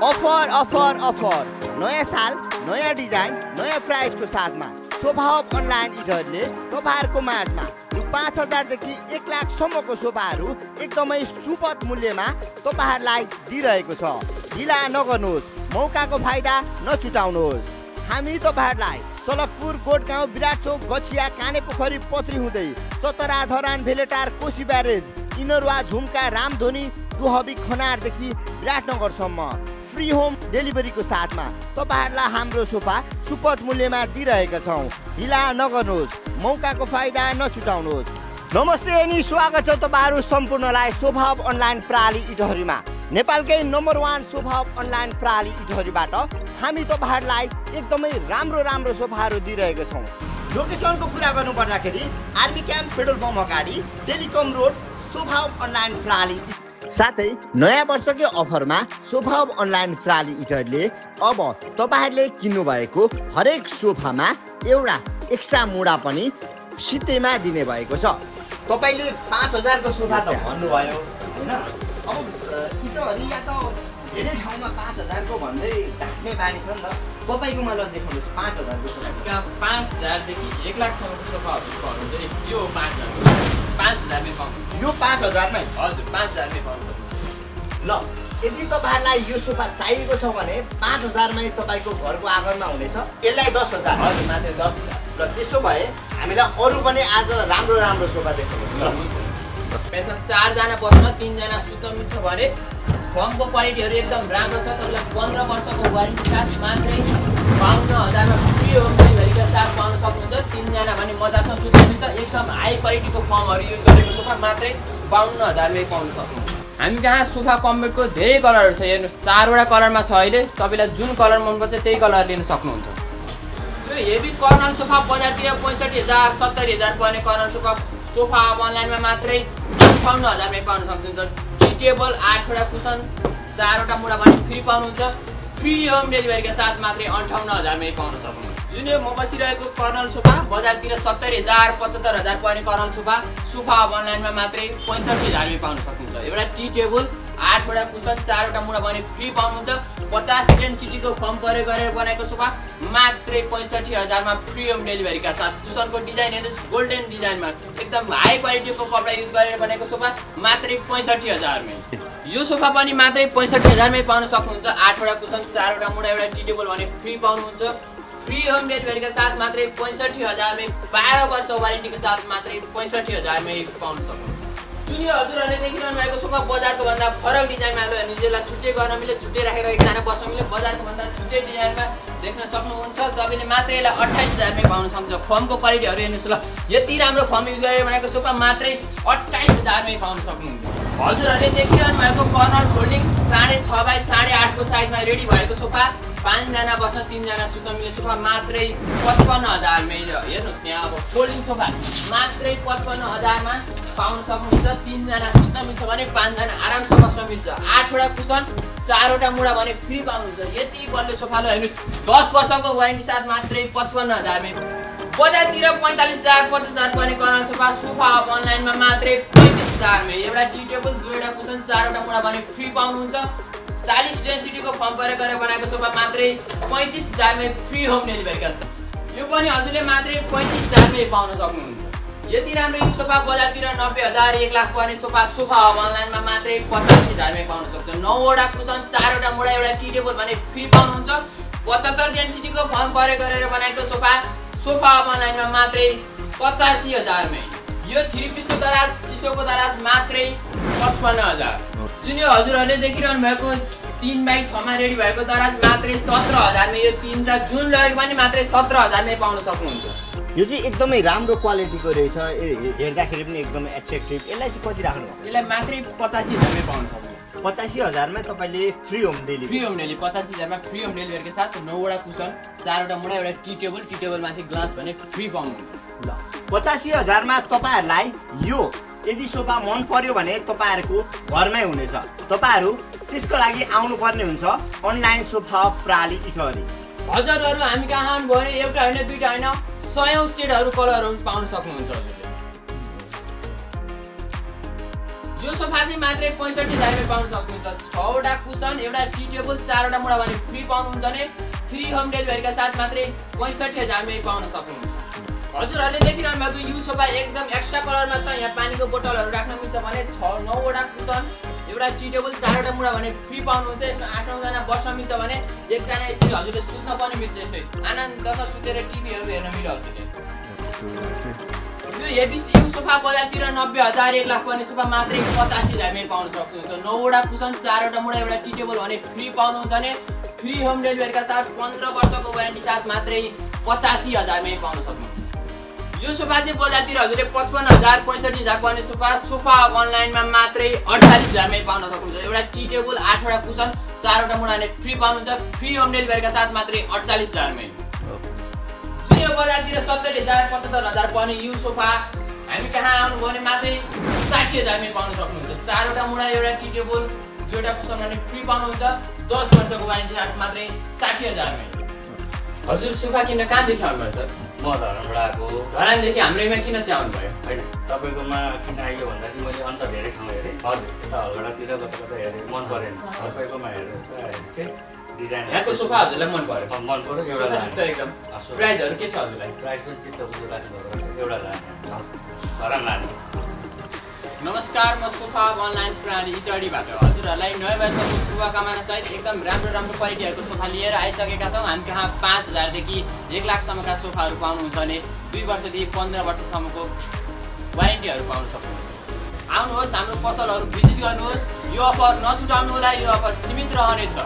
Offer offer offer नयाँ साल नयाँ डिजाइन नयाँ प्राइसको साथमा सोफा हब अनलाइन इटरले तपाईँहरूको माझमा रु 5,000 देखि 1 लाखसम्मको सोफाहरू एकदमै सुपथ मूल्यमा तपाईँहरूलाई दिइरहेको छ। ढिला नगर्नुहोस्, मौकाको फाइदा नछुटाउनुहोस्। हामी तपाईँहरूलाई सलकपुर, गोठगाउँ, विराटचोक, गछिया, कानेपोखरी, पत्री हुँदै Chatra, Dharan, भेलेटार, Koshi barrage, Inarwa, झुम्का, रामधोनी, दुहबी, खनारदेखि विराटनगरसम्म free home डेलिभरीको साथमा तपाईँहरूलाई हाम्रो सोफा सुपथ मूल्यमा दिइरहेका छौँ। ढिला नगर्नुहोस्, मौकाको फाइदा नछुटाउनुहोस्। नमस्ते अनि स्वागत छ तपाईँहरू सम्पूर्णलाई सोफा हब अनलाइन प्रणाली इटहरीमा। नेपालकै नम्बर 1 सोफा हब अनलाइन प्रणाली इटहरीबाट हामी तपाईँहरूलाई एकदमै राम्रो सोफाहरू दिइरहेका छौँ। लोकेसनको कुरा गर्नुपर्दाखेरि आर्मी क्याम्प पेट्रोल पम्प अगाडि telecom road sofa hub online प्रणाली। साथै नयाँ वर्षकै अफरमा सोफा हब अनलाइन प्रणाली इटरले अब तपाईँहरूले किन्नुभएको हरेक सोफामा एउटा एक्स्ट्रा मुडा पनि सित्तैमा दिने भएको छ। तपाईँले 5,000 को सोफा त भन्नुभयो होइन, अब इटहरी या त धेरै ठाउँमा 5,000 को भन्दै ढाक्ने बानी छ नि त। तपाईँकोमा ल देखाउनुहोस् 5,000 को सोफा। 5,000 देखि 1 लाखसम्मको सोफाहरू पाउनुहुन्छ। यो 5,000 मै पाउनुहुन्छ। यो 5,000 मै? हजुर 5,000 मै पाउनुहुन्छ। ल यदि तपाईँहरूलाई यो सोफा चाहिएको छ भने 5,000 मै तपाईँको घरको आँगनमा हुनेछ। यसलाई 10,000? हजुर मात्र 10,000। ल त्यसो भए हामीलाई अरू पनि आज राम्रो सोफा देखाउनुहोस् ल। यसमा 4 जना बस्न 3 जना सुत्न मिल्छ भने फर्मको क्वालिटीहरू एकदम राम्रो छ। तपाईँलाई 15 वर्षको वारेन्टी साथ मात्रै 52,000 मा फ्री होम डेलिभरीका साथ पाउन सक्नुहुन्छ। 3 जना भने मजासँग सुत्न मिल्छ। एकदम हाई क्वालिटीको फर्महरू युज गरेको सोफा मात्रै 52,000 मै पाउन सक्नुहुन्छ। हामी कहाँ सोफा कम्बेडको धेरै कलरहरू छ। हेर्नुहोस् 4 वटा कलरमा छ। अहिले तपाईँलाई जुन कलर मनपर्छ त्यही कलर लिन सक्नुहुन्छ। यो हेभी कर्नल सोफा बजारतिर 65,000 70,000 पर्ने कर्नल सोफा अब अनलाइनमा मात्रै 58,000 मै पाउन सक्नुहुन्छ। टी टेबल 8 वटा कुसन 4 वटा मुडा पनि फ्री पाउनुहुन्छ। फ्री होम डेलिभरीका साथ मात्रै 58,000 मै पाउन सक्नुहुन्छ। जुन यो म बसिरहेको कर्नल सोफा बजारतिर 70,000 75,000 पर्ने कर्नल सोफा अब अनलाइनमा मात्रै 65,000 मै पाउन सक्नुहुन्छ। एउटा टी टेबल 8 वटा कुसन 4 वटा मुडा पनि फ्री पाउनुहुन्छ। 50 डेन्सिटीको फर्म प्रयोग गरेर बनाएको सोफा मात्रै 65,000 मा फ्री होम डेलिभरीका साथ। कुसनको डिजाइन हेर्नुहोस् गोल्डन डिजाइनमा एकदम हाई क्वालिटीको कपडा युज गरेर बनाएको सोफा मात्रै 65,000 मै। यो सोफा पनि मात्रै 65,000 मै पाउन सक्नुहुन्छ। 8 वटा कुसन 4 वटा मुडा एउटा टी टेबल भने फ्री पाउनुहुन्छ। फ्री होम डेलिभरीका साथ मात्रै 65,000 मै। 12 वर्ष वारेन्टीको साथ मात्रै 65,000 मै पाउन सक्नुहुन्छ। जुन यो हजुरहरूले देखिरहनु भएको सोफा बजारको भन्दा फरक डिजाइनमा लो हेर्नु, यसलाई छुट्टै गर्न मिले, छुट्टै राखेर एकजना बस्न मिले, बजारको भन्दा छुट्टै डिजाइनमा देख्न सक्नुहुन्छ। तपाईँले मात्रै यसलाई 28,000 मै पाउन सक्नुहुन्छ। फर्मको क्वालिटीहरू हेर्नुहोस् ल, यति राम्रो फर्म युज गरेर बनाएको सोफा मात्रै 28,000 मै पाउन सक्नुहुन्छ। हजुरहरूले देखिरहनु भएको कर्नल फोल्डिङ 6.5 बाई 8.5 को साइजमा रेडी भएको सोफा 5 जना बस्न 3 जना सुत्न मिल्ने सोफा मात्रै 55,000 मै। हेर्नुहोस् यहाँ अब फोल्डिङ सोफा मात्रै 55,000 मा पाउन सक्नुहुन्छ। 3 जना सुत्न मिल्छ भने 5 जना आरामसँग बस्न मिल्छ। 8 वटा कुसन 4 वटा मुडा भने फ्री पाउनुहुन्छ। यति बलियो सोफा ल हेर्नुहोस् 10 वर्षको वारेन्टी साथ मात्रै 55,000 मै। बजारतिर 45,000 50,000 पर्ने कर्नल सोफा अब अनलाइनमा मात्रै 35,000 मै। एउटा टी टेबल 2 वटा कुसन 4 वटा मुडा भने फ्री पाउनुहुन्छ। 40 डेन्सिटीको फर्म प्रयोग गरेर बनाएको सोफा मात्रै 35,000 मै फ्री होम डेलिभरीका साथ। यो पनि हजुरले मात्रै 35,000 मै पाउन सक्नुहुन्छ। यति राम्रो यो सोफा बजारतिर 90,000 1 लाख पर्ने सोफा अब अनलाइनमा मात्रै 85,000 मै पाउन सक्छ। 9 वटा कुसन 4 वटा मुडा एउटा टी टेबल भने फ्री पाउनुहुन्छ। 75 डेन्सिटीको फर्म प्रयोग गरेर बनाएको सोफा अब अनलाइनमा मात्रै 85,000 मै। यो 3 पिसको दराज सिसोको दराज मात्रै 55,000। जुन यो हजुरहरूले देखिरहनु भएको 3 बाई 6 मा रेडी भएको दराज मात्रै 17,000 मै। यो 3टा जुन लगेको पनि मात्रै 17,000 मै पाउन सक्नुहुन्छ। यो चाहिँ एकदमै राम्रो क्वालिटीको रहेछ, हेर्दाखेरि पनि एकदमै एट्र्याक्टिभ। यसलाई चाहिँ कति राख्नु भएको? यसलाई मात्रै 85,000 मै पाउन सक्नुहुन्छ। 85,000 मा तपाईँले फ्री होम डेलिभरी 85,000 मा फ्री होम डेलिभरीका साथ 9 वटा कुसन 4 वटा मुडा एउटा टी टेबल माथि ग्लास भने फ्री पाउनुहुन्छ। ल 85,000 मा तपाईँहरूलाई यो यदि सोफा मन पर्यो भने तपाईँहरूको घरमै हुनेछ। तपाईँहरू त्यसको लागि आउनुपर्ने हुन्छ अनलाइन सोफा प्रणाली इटहरी। हजुरहरू हामी कहाँ आउनुभयो भने एउटा होइन दुईटा होइन 100औं सेटहरू कलरहरू पाउन सक्नुहुन्छ। हजुरले यो सोफा चाहिँ मात्रै 65,000 मै पाउन सक्नुहुन्छ। 6वटा कुसन, एउटा टी टेबल, 4वटा मुढा भने फ्री पाउनुहुन्छ भने फ्री होम डेलिभरीका साथ मात्रै 65,000 मै पाउन सक्नुहुन्छ। हजुरहरूले देखिरहनु भएको यो सोफा एकदम एक्स्ट्रा कलरमा छ। यहाँ पानीको बोतलहरू राख्न मिल्छ भने 9वटा कुसन, एउटा टी टेबल, 4वटा मुढा भने फ्री पाउनुहुन्छ। यसमा 8-9 जना बस्न मिल्छ भने एकजना यसरी हजुरले सुत्न पनि मिल्छ। यसरी आनन्दसँग सुतेर टिभीहरू हेर्न मिल्छ हजुरले। यो हेभी सोफा बजारतिर 90,000 1 लाख पर्ने सोफा मात्रै 85,000 मै पाउन सक्नुहुन्छ। 9वटा कुसन, 4वटा मुढा, एउटा टी टेबल भने फ्री पाउनुहुन्छ भने फ्री होम डेलिभरीका साथ 15 वर्षको वारेन्टी साथ मात्रै 85,000 मै पाउन सक्नुहुन्छ। यो सोफा चाहिँ बजारतिर हजुरले 55,000 65,000 पर्ने सोफा अनलाइनमा मात्रै 48,000 मै पाउन सक्नुहुन्छ। एउटा टी टेबल, 8वटा कुसन, 4वटा मुढा भने फ्री पाउनुहुन्छ। फ्री होम डेलिभरीका साथ मात्रै 48,000 मै। यो बजारतिर 70,000 75,000 पर्ने यो सोफा हामी कहाँ आउनुभयो भने मात्रै 60,000 मै पाउन सक्नुहुन्छ। 4वटा मुढा, एउटा टी टेबल, 2वटा कुसन भने फ्री पाउनुहुन्छ। 10 वर्षको वारेन्टी साथ मात्रै 60,000 मै। हजुर सोफा किन्न कहाँदेखि आउनुभयो सर? म धरानबाट आएको। धरानदेखि हाम्रैमा किन चाहिँ आउनुभयो? होइन, तपाईँकोमा किन आइयो भन्दाखेरि मैले अन्त धेरै ठाउँ हेरेँ। हजुर, यता हलगडातिर कता हेरेँ, मन परेन। तपाईँकोमा हेरेर चाहिँ डिजाइन यहाँको सोफा हजुरलाई मन पर्यो? मन पर्यो। एउटा छ एकदम। प्राइसहरू के छ हजुरलाई? प्राइस पनि चित्त बुझ्नु राख्नुभएको रहेछ। एउटा लाने धरान लाने। नमस्कार, म सोफा अनलाइन प्रणाली इटडीबाट हजुरहरूलाई नयाँ वर्षको शुभकामना सहित एकदम राम्रो क्वालिटीहरूको सोफा लिएर आइसकेका छौँ। हामी कहाँ 5,000 देखि 1 लाखसम्मका सोफाहरू पाउनुहुन्छ भने 2 वर्षदेखि 15 वर्षसम्मको वारेन्टीहरू पाउन सक्नुहुन्छ। आउनुहोस्, हाम्रो पसलहरू भिजिट गर्नुहोस्। यो अफर नछुटाउनु होला, यो अफर सीमित रहनेछ।